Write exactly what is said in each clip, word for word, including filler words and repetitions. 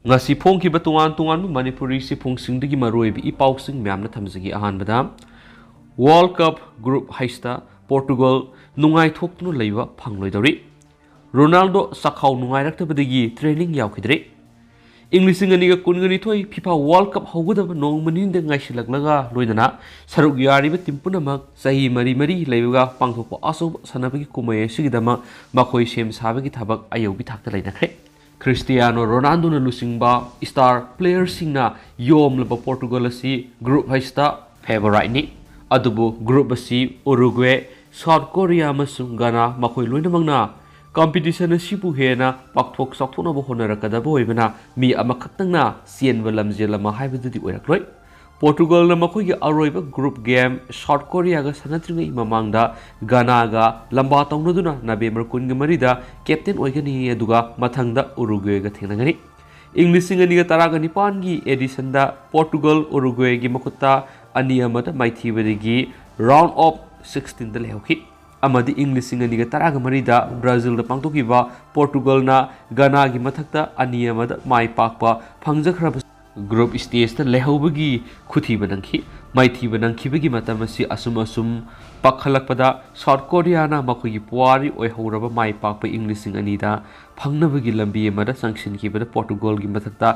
ꯉꯁꯤ ꯐꯣꯡꯈꯤꯕ ꯇꯣꯉꯥꯟ ꯇꯣꯉꯥꯟꯕ ꯃꯅꯤꯄꯨꯔꯤ ꯆꯦꯐꯣꯡꯁꯤꯡꯗꯒꯤ ꯃꯔꯨꯑꯣꯏꯕ ꯏ ꯄꯥꯎꯁꯤꯡ ꯃꯌꯥꯝꯅ ꯊꯝꯖꯒꯦ꯫ ꯑꯍꯥꯟꯕꯗ, World Cup Group Hꯁꯇ ꯄꯣꯔꯇꯨꯒꯜ ꯅꯨꯡꯉꯥꯏꯊꯣꯛꯇꯨꯅ ꯂꯩꯕ ꯐꯪꯂꯣꯏꯗꯧꯔꯤ꯫ Ronaldo ꯆꯥꯛꯈꯥꯎ ꯅꯨꯡꯉꯥꯏꯔꯛꯇꯕꯗꯒꯤ training ꯌꯥꯎꯈꯤꯗ꯭ꯔꯦ꯫ ꯏꯪ ꯂꯤꯁꯤꯡ ꯑꯅꯤꯒ ꯀꯨꯟꯒ ꯅꯤꯊꯣꯏ FIFA World Cup ꯍꯧꯒꯗꯕ ꯅꯣꯡꯃ ꯅꯤꯅꯤꯗ ꯉꯥꯏꯁꯤꯜꯂꯛꯂꯒ ꯂꯣꯏꯅꯅ ꯁꯔꯨꯛ ꯌꯥꯔꯤꯕ ꯇꯤꯝ ꯄꯨꯝꯅꯃꯛ ꯆꯍꯤ ꯃꯔꯤ ꯃꯔꯤ ꯂꯩꯕꯒ ꯄꯥꯡꯊꯣꯛꯄ ꯑꯆꯧꯕ ꯁꯥꯟꯅꯕꯒꯤ ꯀꯨꯝꯍꯩ ꯑꯁꯤꯒꯤꯗꯃꯛ ꯃꯈꯣꯏ ꯁꯦꯝ ꯁꯥꯕꯒꯤ ꯊꯕꯛ ꯑꯌꯧꯕꯤ ꯊꯥꯛꯇ ꯂꯩꯅꯈ꯭ꯔꯦ꯫ ꯈ꯭ꯔꯤꯁꯇꯤꯌꯥꯅꯣ ꯔꯣꯅꯥꯜꯗꯣꯅ ꯂꯨꯆꯤꯡꯕ star playerꯁꯤꯡꯅ ꯌꯣꯝꯂꯕ ꯄꯣꯔꯇꯨꯒꯜ ꯑꯁꯤ Group Hꯇ favouriteꯅꯤ꯫ ꯑꯗꯨꯕꯨ group ꯑꯁꯤ ꯎꯔꯨꯒ꯭ꯋꯦ, ꯁꯥꯎꯠ ꯀꯣꯔꯤꯌꯥ ꯑꯃꯁꯨꯡ ꯒꯅꯥ ꯃꯈꯣꯏ ꯂꯣꯏꯅꯃꯛꯅ competition ꯑꯁꯤꯕꯨ ꯍꯦꯟꯅ ꯄꯥꯛꯊꯣꯛ ꯆꯥꯎꯊꯣꯛꯅꯕ ꯍꯣꯠꯅꯔꯛꯀꯗꯕ ꯑꯣꯏꯕꯅ ꯃꯤ ꯑꯃꯈꯛꯇꯪꯅ ꯆꯦꯟꯕ ꯂꯝꯖꯦꯜ ꯑꯃ ꯍꯥꯏꯕꯗꯨꯗꯤ ꯑꯣꯏꯔꯛꯂꯣꯏ꯫ ꯄꯣꯔꯇꯨꯒꯜꯅ ꯃꯈꯣꯏꯒꯤ ꯑꯔꯣꯏꯕ group game ꯁꯥꯎꯠ ꯀꯣꯔꯤꯌꯥꯒ ꯁꯥꯟꯅꯗ꯭ꯔꯤꯉꯩ ꯃꯃꯥꯡꯗ ꯒꯅꯥꯒ ꯂꯝꯕꯥ ꯇꯧꯅꯗꯨꯅ ꯅꯕꯦꯝꯕꯔ ꯀꯨꯟꯒ ꯃꯔꯤꯗ captain ꯑꯣꯏꯒꯅꯤ, ꯑꯗꯨꯒ ꯃꯊꯪꯗ ꯎꯔꯨꯒ꯭ꯋꯦꯒ ꯊꯦꯡꯅꯒꯅꯤ꯫ ꯏꯪ ꯂꯤꯁꯤꯡ ꯑꯅꯤꯒ ꯇꯔꯥꯒ ꯅꯤꯄꯥꯟꯒꯤ editionꯗ ꯄꯣꯔꯇꯨꯒꯜ ꯎꯔꯨꯒ꯭ꯋꯦꯒꯤ ꯃꯈꯨꯠꯇ ꯑꯅꯤ ꯑꯃꯗ ꯃꯥꯏꯊꯤꯕꯗꯒꯤ round of sixteenꯗ ꯂꯩꯍꯧꯈꯤ꯫ ꯑꯃꯗꯤ ꯏꯪ ꯂꯤꯁꯤꯡ ꯑꯅꯤꯒ ꯇꯔꯥꯒ ꯃꯔꯤꯗ ꯕ꯭ꯔꯥꯖꯤꯜꯗ ꯄꯥꯡꯊꯣꯛꯈꯤꯕ ꯄꯣꯔꯇꯨꯒꯜꯅ ꯒꯅꯥꯒꯤ ꯃꯊꯛꯇ ꯑꯅꯤ ꯑꯃꯗ ꯃꯥꯏ ꯄꯥꯛꯄ ꯐꯪꯖꯈ꯭ꯔꯕ group stageꯇ ꯂꯩꯍꯧꯕꯒꯤ ꯈꯨꯊꯤꯕ ꯅꯪꯈꯤ꯫ ꯃꯥꯏꯊꯤꯕ ꯅꯪꯈꯤꯕꯒꯤ ꯃꯇꯝ ꯑꯁꯤ ꯑꯁꯨꯝ ꯑꯁꯨꯝ ꯄꯥꯛꯈꯠꯂꯛꯄꯗ ꯁꯥꯎꯠ ꯀꯣꯔꯤꯌꯥꯅ ꯃꯈꯣꯏꯒꯤ ꯄꯨꯋꯥꯔꯤ ꯑꯣꯏꯍꯧꯔꯕ ꯃꯥꯏ ꯄꯥꯛꯄ ꯏꯪ ꯂꯤꯁꯤꯡ ꯑꯅꯤꯗ ꯐꯪꯅꯕꯒꯤ ꯂꯝꯕꯤ ꯑꯃꯗ ꯆꯪꯁꯤꯟꯈꯤꯕꯗ ꯄꯣꯔꯇꯨꯒꯜꯒꯤ ꯃꯊꯛꯇ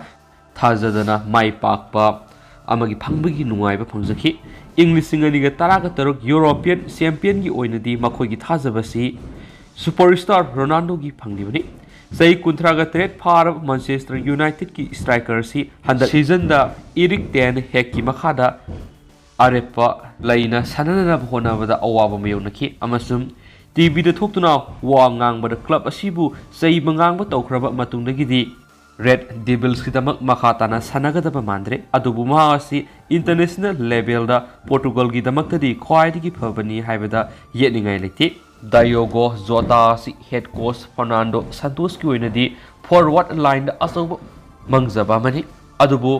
ꯊꯥꯖꯗꯅ ꯃꯥꯏ ꯄꯥꯛꯄ ꯑꯃꯒꯤ ꯐꯪꯕꯒꯤ ꯅꯨꯡꯉꯥꯏꯕ ꯐꯪꯖꯈꯤ꯫ ꯏꯪ ꯂꯤꯁꯤꯡ ꯑꯅꯤꯒ ꯇꯔꯥꯒ ꯇꯔꯨꯛ European championꯒꯤ ꯑꯣꯏꯅꯗꯤ ꯃꯈꯣꯏꯒꯤ ꯊꯥꯖꯕꯁꯤ superstar ꯔꯣꯅꯥꯜꯗꯣꯒꯤ ꯐꯪꯂꯤꯕꯅꯤ꯫ ꯆꯍꯤ ꯀꯨꯟꯊ꯭ꯔꯥꯒ ꯇꯔꯦꯠ ꯐꯥꯔꯕ Manchester Unitedꯀꯤ strikerꯁꯤ ꯍꯟꯗꯛ seasonꯗ Erik ten Hagꯀꯤ ꯃꯈꯥꯗ ꯑꯔꯦꯞꯄ ꯂꯩꯅ ꯁꯥꯟꯅꯅꯅꯕ ꯍꯣꯠꯅꯕꯗ ꯑꯋꯥꯕ ꯃꯥꯌꯣꯛꯅꯈꯤ ꯑꯃꯁꯨꯡ TVꯗ ꯊꯣꯛꯇꯨꯅ ꯋꯥ ꯉꯥꯡꯕꯗ club ꯑꯁꯤꯕꯨ ꯆꯩꯕ ꯉꯥꯡꯕ ꯇꯧꯈ꯭ꯔꯕ ꯃꯇꯨꯡꯗꯒꯤꯗꯤ Red Devils ꯀꯤꯗꯃꯛ ꯃꯈꯥ ꯇꯥꯅ ꯁꯥꯟꯅꯒꯗꯕ ꯃꯥꯟꯗ꯭ꯔꯦ꯫ ꯑꯗꯨꯕꯨ ꯃꯍꯥꯛ ꯑꯁꯤ international levelꯗ ꯄꯣꯔꯇꯨꯒꯜꯒꯤꯗꯃꯛꯇꯗꯤ ꯈ꯭ꯋꯥꯏꯗꯒꯤ ꯐꯕꯅꯤ ꯍꯥꯏꯕꯗ ꯌꯦꯠꯅꯤꯡꯉꯥꯏ ꯂꯩꯇꯦ꯫ Diogo Jota ꯑꯁꯤ head coach Fernando Santosꯀꯤ ꯑꯣꯏꯅꯗꯤ forward lineꯗ ꯑꯆꯧꯕ ꯃꯪꯖꯕ ꯑꯃꯅꯤ꯫ ꯑꯗꯨꯕꯨ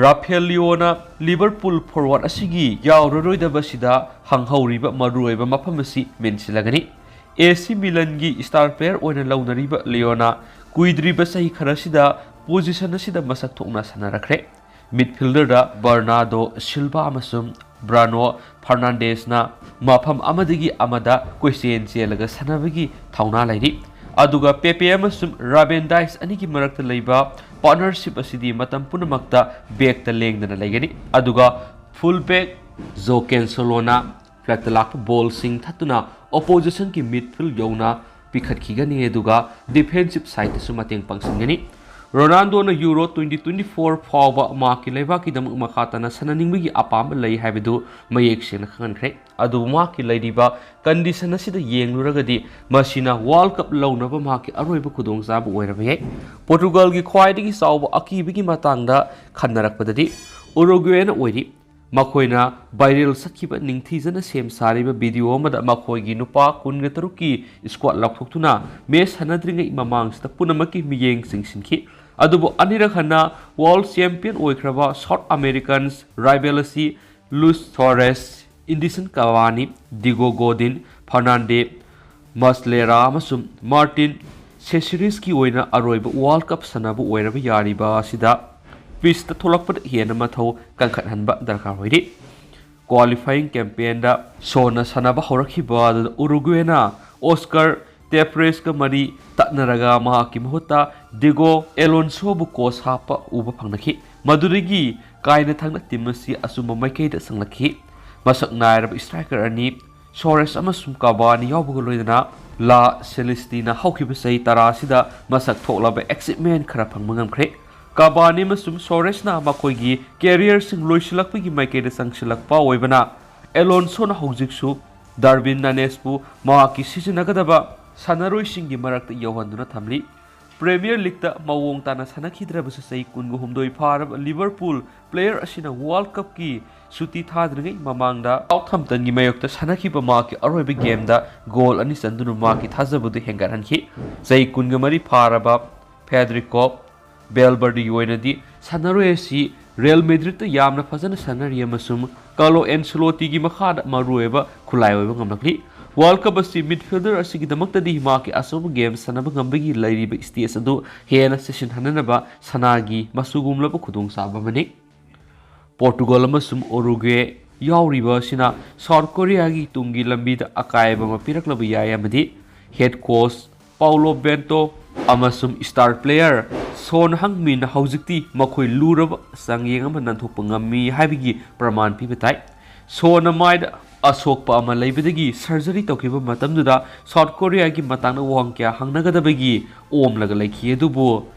Rafael Leaoꯅ Liverpool forward ꯑꯁꯤꯒꯤ ꯌꯥꯎꯔꯔꯣꯏꯗꯕꯁꯤꯗ ꯍꯪꯍꯧꯔꯤꯕ ꯃꯔꯨꯑꯣꯏꯕ ꯃꯐꯝ ꯑꯁꯤ ꯃꯦꯟꯁꯤꯜꯂꯒꯅꯤ꯫ AC Milanꯒꯤ star player ꯑꯣꯏꯅ ꯂꯧꯅꯔꯤꯕ Leaoꯅ ꯀꯨꯏꯗ꯭ꯔꯤꯕ ꯆꯍꯤ ꯈꯔꯁꯤꯗ ꯄꯣꯖꯤꯁꯟ ꯑꯁꯤꯗ ꯃꯁꯛ ꯊꯣꯛꯅ ꯁꯥꯟꯅꯔꯛꯈ꯭ꯔꯦ꯫ ꯃꯤꯗꯐꯤꯜꯗꯔꯗ ꯕꯔꯅꯥꯗꯣ ꯁꯤꯜꯚꯥ ꯑꯃꯁꯨꯡ ꯕ꯭ꯔꯥꯅꯣ ꯐꯔꯅꯥꯟꯗꯦꯁꯅ ꯃꯐꯝ ꯑꯃꯗꯒꯤ ꯑꯃꯗ ꯀꯣꯏꯆꯦꯟ ꯆꯦꯜꯂꯒ ꯁꯥꯟꯅꯕꯒꯤ ꯊꯧꯅꯥ ꯂꯩꯔꯤ꯫ ꯑꯗꯨꯒ ꯄꯦꯄꯦ ꯑꯃꯁꯨꯡ ꯔꯥꯕꯦꯟ ꯗꯥꯏꯁ ꯑꯅꯤꯒꯤ ꯃꯔꯛꯇ ꯂꯩꯕ ꯄꯥꯔꯠꯅꯔꯁꯤꯞ ꯑꯁꯤꯗꯤ ꯃꯇꯝ ꯄꯨꯝꯅꯃꯛꯇ ꯕꯦꯛꯇ ꯂꯦꯡꯗꯅ ꯂꯩꯒꯅꯤ꯫ ꯑꯗꯨꯒ ꯐꯨꯜ ꯕꯦꯛ ꯖꯣ ꯀꯦꯟꯁꯦꯂꯣꯅ ꯐ꯭ꯂꯦꯠꯇ ꯂꯥꯛꯄ ꯕꯣꯜꯁꯤꯡ ꯊꯠꯇꯨꯅ ꯑꯣꯄꯣꯖꯤꯁꯟꯒꯤ ꯃꯤꯗꯐꯤꯜ ꯌꯧꯅ ꯄꯤꯈꯠꯈꯤꯒꯅꯤ, ꯑꯗꯨꯒ ꯗꯤꯐꯦꯟꯁꯤꯞ ꯁꯥꯏꯠꯇꯁꯨ ꯃꯇꯦꯡ ꯄꯥꯡꯁꯤꯟꯒꯅꯤ꯫ ꯔꯣꯅꯥꯜꯗꯣꯅ ꯌꯨꯔꯣ ꯇ꯭ꯋꯦꯟꯇꯤ ꯇ꯭ꯋꯦꯟꯇꯤ ꯐꯣꯔ ꯐꯥꯎꯕ ꯃꯍꯥꯛꯀꯤ ꯂꯩꯕꯥꯛꯀꯤꯗꯃꯛ ꯃꯈꯥ ꯇꯥꯅ ꯁꯥꯟꯅꯅꯤꯡꯕꯒꯤ ꯑꯄꯥꯝꯕ ꯂꯩ ꯍꯥꯏꯕꯗꯨ ꯃꯌꯦꯛ ꯁꯦꯡꯅ ꯈꯪꯍꯟꯈ꯭ꯔꯦ꯫ ꯑꯗꯨꯕꯨ ꯃꯍꯥꯛꯀꯤ ꯂꯩꯔꯤꯕ ꯀꯟꯗꯤꯁꯟ ꯑꯁꯤꯗ ꯌꯦꯡꯂꯨꯔꯒꯗꯤ ꯃꯁꯤꯅ ꯋꯥꯔꯜ ꯀꯞ ꯂꯧꯅꯕ ꯃꯍꯥꯛꯀꯤ ꯑꯔꯣꯏꯕ ꯈꯨꯗꯣꯡꯆꯥꯕ ꯑꯣꯏꯔꯕ ꯌꯥꯏ꯫ ꯄꯣꯔꯇꯨꯒꯜꯒꯤ ꯈ꯭ꯋꯥꯏꯗꯒꯤ ꯆꯥꯎꯕ ꯑꯀꯤꯕꯒꯤ ꯃꯇꯥꯡꯗ ꯈꯟꯅꯔꯛꯄꯗꯗꯤ ꯎꯔꯨꯒ꯭ꯋꯦꯅ ꯑꯣꯏꯔꯤ꯫ ꯃꯈꯣꯏꯅ ꯚꯥꯏꯔꯦꯜ ꯆꯠꯈꯤꯕ ꯅꯤꯡꯊꯤꯖꯅ ꯁꯦꯝ ꯁꯥꯔꯤꯕ ꯚꯤꯗꯤꯑꯣ ꯑꯃꯗ ꯃꯈꯣꯏꯒꯤ ꯅꯨꯄꯥ ꯀꯨꯟꯒ ꯇꯔꯨꯛꯀꯤ ꯁ꯭ꯀ꯭ꯋꯥꯗ ꯂꯥꯎꯊꯣꯛꯇꯨꯅ ꯃꯦꯆ ꯁꯥꯟꯅꯗ꯭ꯔꯤꯉꯩ ꯃꯃꯥꯡꯁꯤꯗ ꯄꯨꯝꯅꯃꯛꯀꯤ ꯃꯤꯠꯌꯦꯡ ꯆꯤꯡꯁꯤꯟꯈꯤ꯫ ꯑꯗꯨꯕꯨ ꯑꯅꯤꯔꯛ ꯍꯟꯅ ꯋꯥꯔꯜ ꯆꯦꯝꯄꯤꯌꯟ ꯑꯣꯏꯈ꯭ꯔꯕ ꯁꯥꯎꯠ ꯑꯃꯦꯔꯤꯀꯟꯁ ꯔꯥꯏꯕꯦꯜ ꯑꯁꯤ ꯂꯨꯏꯁ ꯁꯨꯑꯥꯔꯦꯁ, ꯏꯟꯗꯤꯁꯟ ꯀꯥꯚꯥꯅꯤ, ꯗꯤꯒꯣ ꯒꯣꯗꯤꯟ, ꯐꯔꯅꯥꯟꯗꯦ ꯃꯁꯂꯦꯔꯥ ꯑꯃꯁꯨꯡ ꯃꯥꯔꯇꯤꯟ ꯁꯦꯁꯤꯔꯤꯁꯀꯤ ꯑꯣꯏꯅ ꯑꯔꯣꯏꯕ ꯋꯥꯔꯜ ꯀꯞ ꯁꯥꯟꯅꯕ ꯑꯣꯏꯔꯕ ꯌꯥꯔꯤꯕ ꯑꯁꯤꯗ ꯄꯤꯆꯇ ꯊꯣꯛꯂꯛꯄꯗ ꯍꯦꯟꯅ ꯃꯊꯧ ꯀꯟꯈꯠꯍꯟꯕ ꯗꯔꯀꯥꯔ ꯑꯣꯏꯔꯤ꯫ ꯀ꯭ꯋꯥꯂꯤꯐꯥꯏꯌꯤꯡ ꯀꯦꯝꯄꯦꯟꯗ ꯁꯣꯅ ꯁꯥꯟꯅꯕ ꯍꯧꯔꯛꯈꯤꯕ ꯑꯗꯨꯗ ꯎꯔꯨꯒ꯭ꯋꯦꯅ ꯑꯣꯁꯀꯥꯔ ꯇꯦꯄ꯭ꯔꯦꯁꯀ ꯃꯔꯤ ꯇꯠꯅꯔꯒ ꯃꯍꯥꯛꯀꯤ ꯃꯍꯨꯠꯇ ꯗꯤꯒꯣ ꯑꯦꯂꯣꯟꯁꯣꯕꯨ ꯀꯣꯆ ꯍꯥꯞꯄ ꯎꯕ ꯐꯪꯅꯈꯤ꯫ ꯃꯗꯨꯗꯒꯤ ꯀꯥꯏꯅ ꯊꯪꯅ ꯇꯤꯝ ꯑꯁꯤ ꯑꯆꯨꯝꯕ ꯃꯥꯏꯀꯩꯗ ꯆꯪꯂꯛꯈꯤ꯫ ꯃꯁꯛ ꯅꯥꯏꯔꯕ ꯁ꯭ꯇ꯭ꯔꯥꯏꯀꯔ ꯑꯅꯤ ꯁꯣꯔꯦꯁ ꯑꯃꯁꯨꯡ ꯀꯥꯕꯥꯅꯤ ꯌꯥꯎꯕꯒ ꯂꯣꯏꯅꯅ ꯂꯥ ꯁꯦꯂꯤꯁꯇꯤꯅ ꯍꯧꯈꯤꯕ ꯆꯍꯤ ꯇꯔꯥ ꯑꯁꯤꯗ ꯃꯁꯛ ꯊꯣꯛꯂꯕ ꯑꯦꯆꯤꯞꯃꯦꯟ ꯈꯔ ꯐꯪꯕ ꯉꯝꯈ꯭ꯔꯦ꯫ ꯀꯥꯕꯥꯅꯤ ꯑꯃꯁꯨꯡ ꯁꯣꯔꯦꯁꯅ ꯃꯈꯣꯏꯒꯤ ꯀꯦꯔꯤꯌꯔꯁꯤꯡ ꯂꯣꯏꯁꯤꯜꯂꯛꯄꯒꯤ ꯃꯥꯏꯀꯩꯗ ꯆꯪꯁꯤꯜꯂꯛꯄ ꯑꯣꯏꯕꯅ, ꯑꯦꯂꯣꯟꯁꯣꯅ ꯍꯧꯖꯤꯛꯁꯨ ꯗꯥꯔꯕꯤꯟ ꯅꯥꯅꯦꯁꯄꯨ ꯃꯍꯥꯛꯀꯤ ꯁꯤꯖꯤꯟꯅꯒꯗꯕ ꯁꯥꯟꯅꯔꯣꯏꯁꯤꯡꯒꯤ ꯃꯔꯛꯇ ꯌꯧꯍꯟꯗꯨꯅ ꯊꯝꯂꯤ꯫ ꯄ꯭ꯔꯤꯃꯤꯌꯔ ꯂꯤꯒꯇ ꯃꯑꯣꯡ ꯇꯥꯅ ꯁꯥꯟꯅꯈꯤꯗ꯭ꯔꯕꯁꯨ, ꯆꯍꯤ ꯀꯨꯟꯒ ꯍꯨꯝꯗꯣꯏ ꯐꯥꯔꯕ ꯂꯤꯚꯔꯄꯨꯜ ꯄ꯭ꯂꯦꯌꯔ ꯑꯁꯤꯅ ꯋꯥꯔꯜ ꯀꯞꯀꯤ ꯁꯨꯇꯤ ꯊꯥꯗ꯭ꯔꯤꯉꯩ ꯃꯃꯥꯡꯗ ꯁꯥꯎꯊꯝꯞꯇꯟꯒꯤ ꯃꯥꯌꯣꯛꯇ ꯁꯥꯟꯅꯈꯤꯕ ꯃꯍꯥꯛꯀꯤ ꯑꯔꯣꯏꯕ ꯒꯦꯝꯗ ꯒꯣꯜ ꯑꯅꯤ ꯆꯟꯗꯨꯅ ꯃꯍꯥꯛꯀꯤ ꯊꯥꯖꯕꯗꯨ ꯍꯦꯟꯒꯠꯍꯟꯈꯤ꯫ ꯆꯍꯤ ꯀꯨꯟꯒ ꯃꯔꯤ ꯐꯥꯔꯕ ꯐꯦꯗꯔꯤꯀꯣ ꯕꯦꯜꯕꯔꯗꯤꯒꯤ ꯑꯣꯏꯅꯗꯤ ꯁꯥꯟꯅꯔꯣꯏ ꯑꯁꯤ ꯔꯤꯌꯦꯜ ꯃꯦꯗ꯭ꯔꯤꯗꯇ ꯌꯥꯝꯅ ꯐꯖꯅ ꯁꯥꯟꯅꯔꯤ ꯑꯃꯁꯨꯡ ꯀꯥꯔꯂꯣ ꯑꯦꯟꯁꯦꯂꯣꯇꯤꯒꯤ ꯃꯈꯥꯗ ꯃꯔꯨꯑꯣꯏꯕ ꯈꯨꯠꯂꯥꯏ ꯑꯣꯏꯕ ꯉꯝꯂꯛꯂꯤ꯫ World Cup ꯑꯁꯤ midfielder ꯑꯁꯤꯒꯤꯗꯃꯛꯇꯗꯤ ꯃꯍꯥꯛꯀꯤ ꯑꯆꯧꯕ game ꯁꯥꯟꯅꯕ ꯉꯝꯕꯒꯤ ꯂꯩꯔꯤꯕ stage ꯑꯗꯨ ꯍꯦꯟꯅ ꯆꯦꯁꯤꯟꯍꯟꯅꯅꯕ ꯁꯅꯥꯒꯤ ꯃꯆꯨꯒꯨꯝꯂꯕ ꯈꯨꯗꯣꯡꯆꯥꯕ ꯑꯃꯅꯤ꯫ ꯄꯣꯔꯇꯨꯒꯜ ꯑꯃꯁꯨꯡ ꯎꯔꯨꯒ꯭ꯋꯦ ꯌꯥꯎꯔꯤꯕ ꯑꯁꯤꯅ ꯁꯥꯎꯠ ꯀꯣꯔꯤꯌꯥꯒꯤ ꯇꯨꯡꯒꯤ ꯂꯝꯕꯤꯗ ꯑꯀꯥꯏꯕ ꯑꯃ ꯄꯤꯔꯛꯂꯕ ꯌꯥꯏ, ꯑꯃꯗꯤ head coach ꯄꯥꯎꯂꯣ ꯕꯦꯟꯇꯣ ꯑꯃꯁꯨꯡ star player ꯁꯣꯟ ꯍꯪꯃꯤꯟꯅ ꯍꯧꯖꯤꯛꯇꯤ ꯃꯈꯣꯏ ꯂꯨꯔꯕ ꯆꯥꯡꯌꯦꯡ ꯑꯃ ꯅꯥꯟꯊꯣꯛꯄ ꯉꯝꯃꯤ ꯍꯥꯏꯕꯒꯤ ꯄ꯭ꯔꯃꯥꯟ ꯄꯤꯕ ꯇꯥꯏ꯫ ꯁꯣꯟꯅ ꯃꯥꯏꯗ ꯑꯁꯣꯛꯄ ꯑꯃ ꯂꯩꯕꯗꯒꯤ surgery ꯇꯧꯈꯤꯕ ꯃꯇꯝꯗꯨꯗ ꯁꯥꯎꯠ ꯀꯣꯔꯤꯌꯥꯒꯤ ꯃꯇꯥꯡꯗ ꯋꯥꯍꯪ ꯀꯌꯥ ꯍꯪꯅꯒꯗꯕꯒꯤ ꯑꯣꯝꯂꯒ ꯂꯩꯈꯤ꯫ ꯑꯗꯨꯕꯨ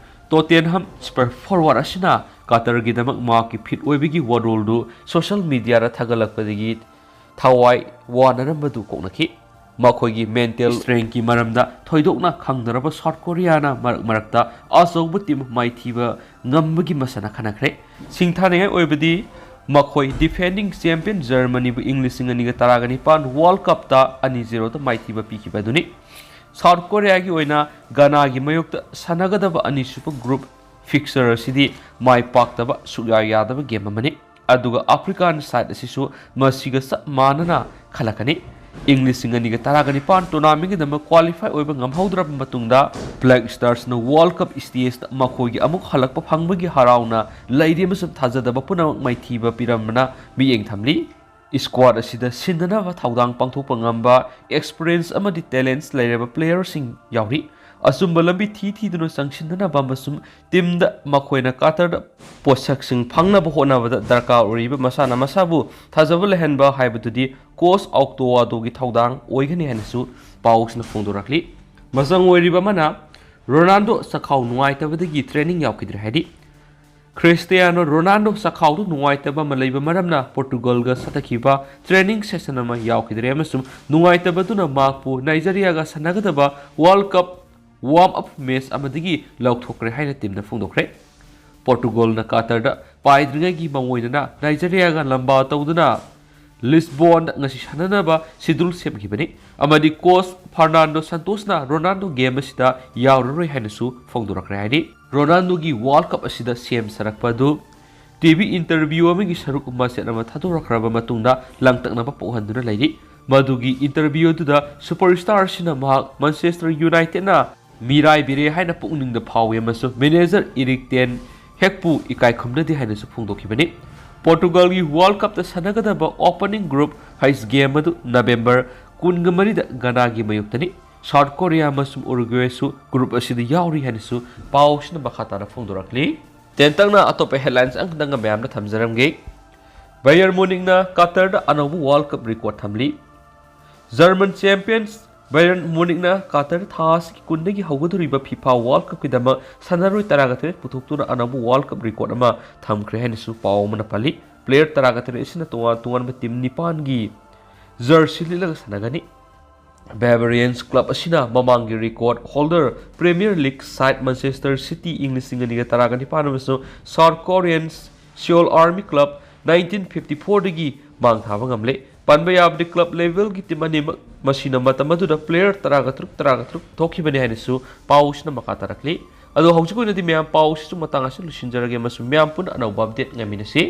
ꯇꯣꯇꯦꯟꯍꯝ super forward ꯑꯁꯤꯅ ꯀꯇꯔꯒꯤꯗꯃꯛ ꯃꯍꯥꯛꯀꯤ fit ꯑꯣꯏꯕꯒꯤ ꯋꯥꯔꯣꯜꯗꯨ social mediaꯗ ꯊꯥꯒꯠꯂꯛꯄꯗꯒꯤ ꯊꯋꯥꯏ ꯋꯥꯅꯔꯝꯕꯗꯨ ꯀꯣꯛꯅꯈꯤ꯫ ꯃꯈꯣꯏꯒꯤ mental strengthꯀꯤ ꯃꯔꯝꯗ ꯊꯣꯏꯗꯣꯛꯅ ꯈꯪꯗ꯭ꯔꯕ ꯁꯥꯎꯠ ꯀꯣꯔꯤꯌꯥꯅ ꯃꯔꯛ ꯃꯔꯛꯇ ꯑꯆꯧꯕ team ꯃꯥꯏꯊꯤꯕ ꯉꯝꯕꯒꯤ ꯃꯁꯥꯟꯅ ꯈꯟꯅꯈ꯭ꯔꯦ꯫ ꯁꯤꯡꯊꯥꯅꯤꯡꯉꯥꯏ ꯑꯣꯏꯕꯗꯤ ꯃꯈꯣꯏ defending champion ꯖꯔꯃꯅꯤꯕꯨ ꯏꯪ ꯂꯤꯁꯤꯡ ꯑꯅꯤꯒ ꯇꯔꯥꯒ ꯅꯤꯄꯥꯟ World Cupꯇ ꯑꯅꯤ zeroꯗ ꯃꯥꯏꯊꯤꯕ ꯄꯤꯈꯤꯕ ꯑꯗꯨꯅꯤ꯫ ꯁꯥꯎꯠ ꯀꯣꯔꯤꯌꯥꯒꯤ ꯑꯣꯏꯅ ꯒꯅꯥꯒꯤ ꯃꯥꯌꯣꯛꯇ ꯁꯥꯟꯅꯒꯗꯕ ꯑꯅꯤꯁꯨꯕ group fixture ꯑꯁꯤꯗꯤ ꯃꯥꯏ ꯄꯥꯛꯇꯕ ꯁꯨꯛꯌꯥ ꯌꯥꯗꯕ game ꯑꯃꯅꯤ꯫ ꯑꯗꯨꯒ African side ꯑꯁꯤꯁꯨ ꯃꯁꯤꯒ ꯆꯞ ꯃꯥꯟꯅꯅ ꯈꯜꯂꯛꯀꯅꯤ꯫ ꯏꯪ ꯂꯤꯁꯤꯡ ꯑꯅꯤꯒ ꯇꯔꯥꯒ ꯅꯤꯄꯥꯟ tournamentꯒꯤꯗꯃꯛ qualify ꯑꯣꯏꯕ ꯉꯝꯍꯧꯗ꯭ꯔꯕ ꯃꯇꯨꯡꯗ Black Starsꯅ World Cup stageꯇ ꯃꯈꯣꯏꯒꯤ ꯑꯃꯨꯛ ꯍꯜꯂꯛꯄ ꯐꯪꯕꯒꯤ ꯍꯔꯥꯎꯅ ꯂꯩꯔꯤ ꯑꯃꯁꯨꯡ ꯊꯥꯖꯗꯕ ꯄꯨꯝꯅꯃꯛ ꯃꯥꯏꯊꯤꯕ ꯄꯤꯔꯝꯕꯅ ꯃꯤꯠꯌꯦꯡ ꯊꯝꯂꯤ꯫ Squad ꯑꯁꯤꯗ ꯁꯤꯟꯅꯅꯕ ꯊꯧꯗꯥꯡ ꯄꯥꯡꯊꯣꯛꯄ ꯉꯝꯕ, experience ꯑꯃꯗꯤ talents ꯂꯩꯔꯕ playerꯁꯤꯡ ꯌꯥꯎꯔꯤ꯫ ꯑꯆꯨꯝꯕ ꯂꯝꯕꯤ ꯊꯤ ꯊꯤꯗꯨꯅ ꯆꯪꯁꯤꯟꯅꯅꯕ ꯑꯃꯁꯨꯡ teamꯗ ꯃꯈꯣꯏꯅ ꯀꯇꯔꯗ ꯄꯣꯠꯁꯛꯁꯤꯡ ꯐꯪꯅꯕ ꯍꯣꯠꯅꯕꯗ ꯗꯔꯀꯥꯔ ꯑꯣꯏꯔꯤꯕ ꯃꯁꯥꯅ ꯃꯁꯥꯕꯨ ꯊꯥꯖꯕ ꯂꯩꯍꯟꯕ ꯍꯥꯏꯕꯗꯨꯗꯤ coach ꯑꯣꯛꯇꯣ ꯋꯥꯗꯣꯒꯤ ꯊꯧꯗꯥꯡ ꯑꯣꯏꯒꯅꯤ ꯍꯥꯏꯅꯁꯨ ꯄꯥꯎꯁꯤꯡꯅ ꯐꯣꯡꯗꯣꯔꯛꯂꯤ꯫ ꯃꯆꯪ ꯑꯣꯏꯔꯤꯕ ꯑꯃꯅ, ꯔꯣꯅꯥꯜꯗꯣ ꯆꯈꯥꯎ ꯅꯨꯡꯉꯥꯏꯇꯕꯗꯒꯤ training ꯌꯥꯎꯈꯤꯗ꯭ꯔꯦ ꯍꯥꯏꯔꯤ꯫ ꯈ꯭ꯔꯤꯁꯇꯤꯌꯥꯅꯣ ꯔꯣꯅꯥꯜꯗꯣ ꯆꯈꯥꯎꯗ ꯅꯨꯡꯉꯥꯏꯇꯕ ꯑꯃ ꯂꯩꯕ ꯃꯔꯝꯅ ꯄꯣꯔꯇꯨꯒꯜꯒ ꯁꯥꯟꯅꯈꯤꯕ training session ꯑꯃ ꯌꯥꯎꯈꯤꯗ꯭ꯔꯦ ꯑꯃꯁꯨꯡ ꯅꯨꯡꯉꯥꯏꯇꯕꯗꯨꯅ ꯃꯍꯥꯛꯄꯨ ꯅꯥꯏꯖꯔꯤꯌꯥꯒ ꯁꯥꯟꯅꯒꯗꯕ World Cup warm up match ꯑꯃꯗꯒꯤ ꯂꯧꯊꯣꯛꯈ꯭ꯔꯦ ꯍꯥꯏꯅ teamꯅ ꯐꯣꯡꯗꯣꯛꯈ꯭ꯔꯦ꯫ ꯄꯣꯔꯇꯨꯒꯜꯅ ꯀꯇꯔꯗ ꯄꯥꯏꯗ꯭ꯔꯤꯉꯩꯒꯤ ꯃꯑꯣꯡꯗꯅ ꯅꯥꯏꯖꯔꯤꯌꯥꯒ ꯂꯝꯕꯥ ꯇꯧꯗꯨꯅ ꯂꯤꯁꯕꯣꯟꯗ ꯉꯁꯤ ꯁꯥꯟꯅꯅꯕ schedule ꯁꯦꯝꯈꯤꯕꯅꯤ ꯑꯃꯗꯤ coach ꯐꯔꯅꯥꯟꯗꯣ ꯁꯟꯇꯣꯁꯅ ꯔꯣꯅꯥꯜꯗꯣ game ꯑꯁꯤꯗ ꯌꯥꯎꯔꯔꯣꯏ ꯍꯥꯏꯅꯁꯨ ꯐꯣꯡꯗꯣꯔꯛꯈ꯭ꯔꯦ ꯍꯥꯏꯔꯤ꯫ ꯔꯣꯅꯥꯜꯗꯣꯒꯤ World Cup ꯑꯁꯤꯗ ꯁꯦꯝ ꯁꯥꯔꯛꯄ ꯑꯗꯨ TV interview ꯑꯃꯒꯤ ꯁꯔꯨꯛ ꯃꯆꯦꯠ ꯑꯃ ꯊꯥꯗꯣꯔꯛꯈ꯭ꯔꯕ ꯃꯇꯨꯡꯗ ꯂꯥꯡꯇꯛꯅꯕ ꯄꯣꯛꯍꯟꯗꯨꯅ ꯂꯩꯔꯤ꯫ ꯃꯗꯨꯒꯤ ꯏꯟꯇꯔꯚ꯭ꯌꯨ ꯑꯗꯨꯗ ꯁꯨꯄꯔ ꯁ꯭ꯇꯥꯔ ꯑꯁꯤꯅ ꯃꯍꯥꯛ ꯃꯥꯟꯆꯦꯁꯇꯔ ꯌꯨꯅꯥꯏꯇꯦꯗꯅ ꯃꯤꯔꯥꯏꯕꯤꯔꯦ ꯍꯥꯏꯅ ꯄꯨꯛꯅꯤꯡꯗ ꯐꯥꯎꯏ ꯑꯃꯁꯨꯡ ꯃꯦꯅꯦꯖꯔ ꯏꯔꯤꯛ ꯇꯦꯟ ꯍꯦꯒꯄꯨ ꯏꯀꯥꯏ ꯈꯨꯝꯅꯗꯦ ꯍꯥꯏꯅꯁꯨ ꯐꯣꯡꯗꯣꯛꯈꯤꯕꯅꯤ꯫ ꯄꯣꯔꯇꯨꯒꯜꯒꯤ ꯋꯥꯔꯜꯗ ꯀꯞꯇ ꯁꯥꯟꯅꯒꯗꯕ ꯑꯣꯄꯅꯤꯡ ꯒ꯭ꯔꯨꯞ ꯍꯩꯆ ꯒꯦꯝ ꯑꯗꯨ ꯅꯕꯦꯝꯕꯔ ꯀꯨꯟꯒ ꯃꯔꯤꯗ ꯘꯅꯥꯒꯤ ꯃꯥꯌꯣꯛꯇꯅꯤ꯫ ꯁꯥꯎꯠ ꯀꯣꯔꯤꯌꯥ ꯑꯃꯁꯨꯡ ꯎꯔꯨꯒ꯭ꯋꯦꯁꯨ ꯒ꯭ꯔꯨꯞ ꯑꯁꯤꯗ ꯌꯥꯎꯔꯤ ꯍꯥꯏꯅꯁꯨ ꯄꯥꯎꯁꯤꯅ ꯃꯈꯥ ꯇꯥꯅ ꯐꯣꯡꯗꯣꯔꯛꯂꯤ꯫ ꯇꯦꯟꯇꯛꯅ ꯑꯇꯣꯞꯄ ꯍꯦꯗꯂꯥꯏꯟꯁ ꯑꯃꯈꯛꯇꯪꯒ ꯃꯌꯥꯝꯗ ꯊꯝꯖꯔꯝꯒꯦ꯫ ꯕꯥꯌꯔꯟ ꯃ꯭ꯌꯨꯅꯤꯛꯅ ꯀꯇꯔꯗ ꯑꯅꯧꯕ ꯋꯥꯔꯜꯗ ꯀꯞ ꯔꯦꯀꯣꯔꯗ ꯊꯝꯂꯤ꯫ ꯖꯔꯃꯟ ꯆꯦꯝꯄꯤꯌꯟꯁ ꯕꯥꯌꯔꯟ ꯃ꯭ꯌꯨꯅꯤꯛꯅ ꯀꯇꯔ ꯊꯥ ꯑꯁꯤꯒꯤ ꯀꯨꯟꯗꯒꯤ ꯍꯧꯒꯗꯧꯔꯤꯕ ꯐꯤꯐꯥ ꯋꯥꯔꯜꯗ ꯀꯞꯀꯤꯗꯃꯛ ꯁꯥꯟꯅꯔꯣꯏ ꯇꯔꯥꯒ ꯇꯔꯦꯠ ꯄꯨꯊꯣꯛꯇꯨꯅ ꯑꯅꯧꯕ ꯋꯥꯔꯜꯗ ꯀꯞ ꯔꯦꯀꯣꯔꯗ ꯑꯃ ꯊꯝꯈ꯭ꯔꯦ ꯍꯥꯏꯅꯁꯨ ꯄꯥꯎ ꯑꯃꯅ ꯄꯜꯂꯤ꯫ ꯄ꯭ꯂꯦꯌꯔ ꯇꯔꯥꯒ ꯇꯔꯦꯠ ꯑꯁꯤꯅ ꯇꯣꯉꯥꯟ ꯇꯣꯉꯥꯟꯕ ꯇꯤꯝ ꯅꯤꯄꯥꯟꯒꯤ ꯖꯔꯁꯤ ꯂꯤꯠꯂꯒ ꯁꯥꯟꯅꯒꯅꯤ꯫ ꯕꯦꯕꯥꯔꯤꯌꯟꯁ ꯀ꯭ꯂꯕ ꯑꯁꯤꯅ ꯃꯃꯥꯡꯒꯤ record holder premier league side Manchester City ꯏꯪ ꯂꯤꯁꯤꯡ ꯑꯅꯤꯒ ꯇꯔꯥꯒ ꯅꯤꯄꯥꯟ ꯑꯃꯁꯨꯡ South Korean Seoul army club nineteen fifty ꯐꯣꯔꯗꯒꯤ ꯃꯥꯡ ꯊꯥꯕ ꯉꯝꯂꯦ꯫ ꯄꯟꯕ ꯌꯥꯕꯗꯤ ꯀ꯭ꯂꯕ ꯂꯦꯚꯦꯜꯒꯤ ꯇꯤꯝ ꯑꯅꯤꯃꯛ ꯃꯁꯤꯅ ꯃꯇꯝ ꯑꯗꯨꯗ ꯄ꯭ꯂꯦꯌꯔ ꯇꯔꯥꯒ ꯇꯔꯨꯛ, ꯇꯔꯥꯒ ꯇꯔꯨꯛ ꯊꯣꯛꯈꯤꯕꯅꯤ ꯍꯥꯏꯅꯁꯨ ꯄꯥꯎꯁꯤꯅ ꯃꯈꯥ ꯇꯥꯔꯛꯂꯤ꯫ ꯑꯗꯣ ꯍꯧꯖꯤꯛꯀꯤ ꯑꯣꯏꯅꯗꯤ ꯃꯌꯥꯝ ꯄꯥꯎꯁꯤꯁꯨ ꯃꯇꯥꯡ ꯑꯁꯤꯗ ꯂꯣꯏꯁꯤꯟꯖꯔꯒꯦ ꯑꯃꯁꯨꯡ ꯃꯌꯥꯝ ꯄꯨꯟꯅ ꯑꯅꯧꯕ ꯑꯞꯗꯦꯠ ꯉꯥꯏꯃꯤꯟꯅꯁꯤ꯫